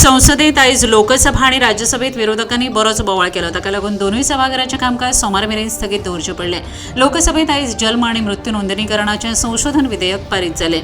संसदेत आयज लोकसभा आनी राज्यसभेत विरोधकांनी बरोच बोवाळ केलो. ताका लागून दोनूय सभाघराचें कामकाज सोमार मेरेन स्थगीत दवरचें पडलें. लोकसभेत आयज जल्म आनी मृत्यू नोंदणीकरणाचें संशोधन विधेयक पारीत जालें.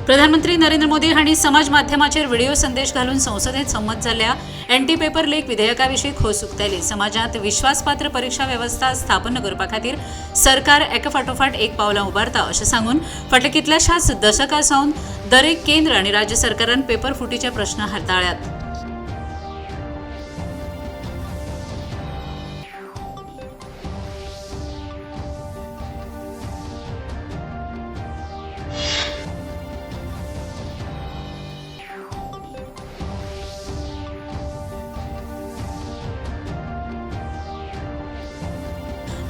प्रधानमंत्री नरेंद्र मोदी हांणी समाज माध्यमाचेर व्हिडिओ संदेश घालून संसदेत संमत जाल्ल्या एंटी पेपर लीक विधेयका विशीं खोस उक्तायली. समाजांत विश्वासपात्र परिक्षा वेवस्था स्थापन करपा खातीर सरकार एका फाटोफाट एक पावलां उबारता अशें सांगून फाटल्या कितल्याशाच दशकां सावन दरेक केंद्र आनी राज्य सरकारान पेपर फुटीचे प्रस्न हाताळ्ळ्यात.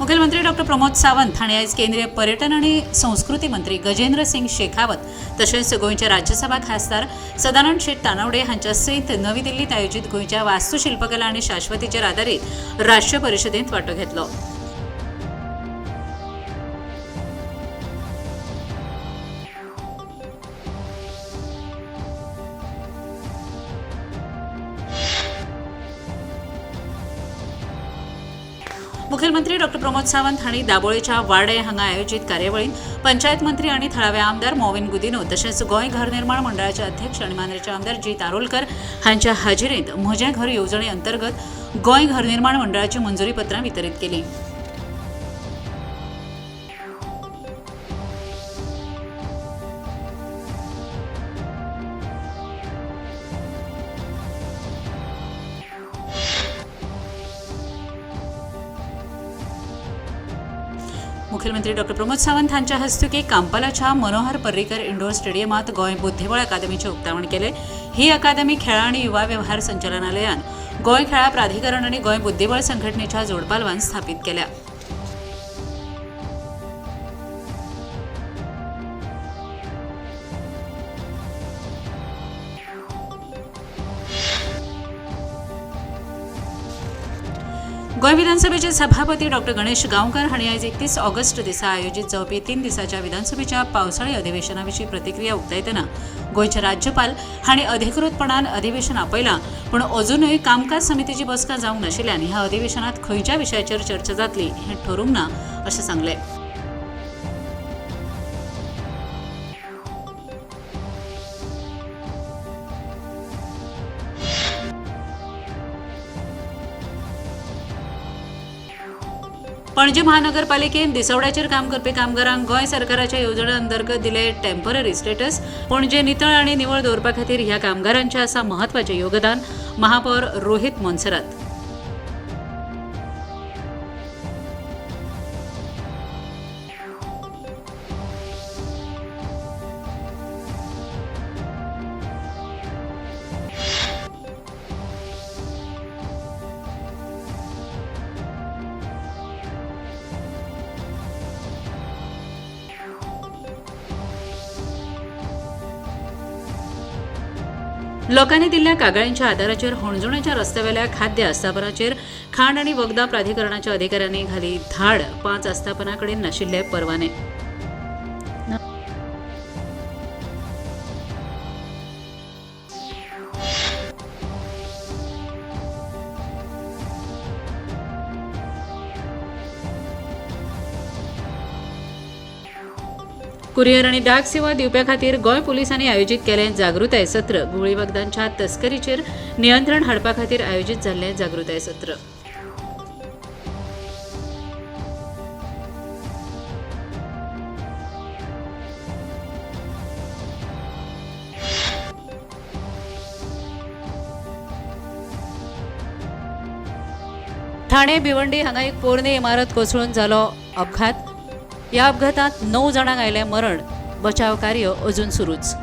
मुखेलमंत्री डॉक्टर प्रमोद सावंत हांणी आयज केंद्रीय पर्यटन आनी संस्कृती मंत्री गजेंद्र सिंग शेखावत तशेंच गोंयचे राज्यसभा खासदार सदानंद शेट तानावडे हांच्या सयत नवी दिल्लीत आयोजीत गोंयच्या वास्तुशिल्पकला आनी शाश्वतीचेर आदारीत राष्ट्रीय परिशदेंत वांटो घेतलो. मुखेलमंत्री डॉक्टर प्रमोद सावंत हांणी दाबोळेच्या वाडे हांगा आयोजीत कार्यावळींत पंचायत मंत्री आनी थळावे आमदार मॉविन गुदिनो तशेंच गोंय घर निर्माण मंडळाचे अध्यक्ष आनी मांद्रेचे आमदार जीत आरोलकर हांच्या हाजेरींत म्हजें घर येवजणे अंतर्गत गोंय घर निर्माण मंडळाची मंजुरी पत्रां वितरीत केली. मुखेलमंत्री डॉक्टर प्रमोद सावंत हांच्या हस्तुकी कांपालाच्या मनोहर पर्रीकर इंडोर स्टेडियमात गोंय बुद्धिबळ अकादमीचें उक्तावण केलें. ही अकादमी खेळां आनी युवा व्यवहार संचालनालयान गोंय खेळां प्राधिकरण आनी गोंय बुद्धिबळ संघटनेच्या जोडपालवान स्थापीत केल्या. गोंय विधानसभेचे सभापती डॉक्टर गणेश गांवकर हांणी आयज 31 ऑगस्ट दिसा आयोजीत जावपी 3 दिसांच्या विधानसभेच्या पावसाळी अधिवेशना विशीं प्रतिक्रिया उक्तायतना गोंयचे राज्यपाल हांणी अधिकृतपणान अधिवेशन आपयलां, पूण अजुनूय कामकाज समितीची बसका जावंक नाशिल्ल्यान ह्या अधिवेशनात खंयच्या विशयाचेर चर्चा जातली हें ठरूंक ना अशें सांगलें. पणजी महानगरपालिकेन दिसवड्याचेर काम करपी कामगारांक गोंय सरकाराच्या येवजणे अंतर्गत दिले टेम्पररी स्टेटस. पणजे नितळ आनी निवळ दवरपा खातीर ह्या कामगारांचें आसा म्हत्वाचें योगदान. महापौर रोहित मोन्सेरात. लोकांनी दिल्ल्या कागाळींच्या आदाराचेर हणजुण्याच्या रस्त्यावेल्या खाद्य आस्थापनाचेर खाण आनी वखदां प्राधिकरणाच्या अधिकाऱ्यांनी घाली धाड. 5 आस्थापनां कडेन नाशिल्ले परवाने. कुरियर आनी डाक सेवा दिवपा खातीर गोंय पुलिसांनी आयोजीत केलें जागृताय सत्र. घुंवळी वखदांच्या तस्करीचेर नियंत्रण हाडपा खातीर आयोजीत जाल्लें जागृताय सत्र. ठाणे भिवंडी हांगा एक पोरणी इमारत कोसळून जालो अपघात. ह्या अपघातांत 9 जाणांक आयलें मरण. बचाव कार्य अजून सुरूच.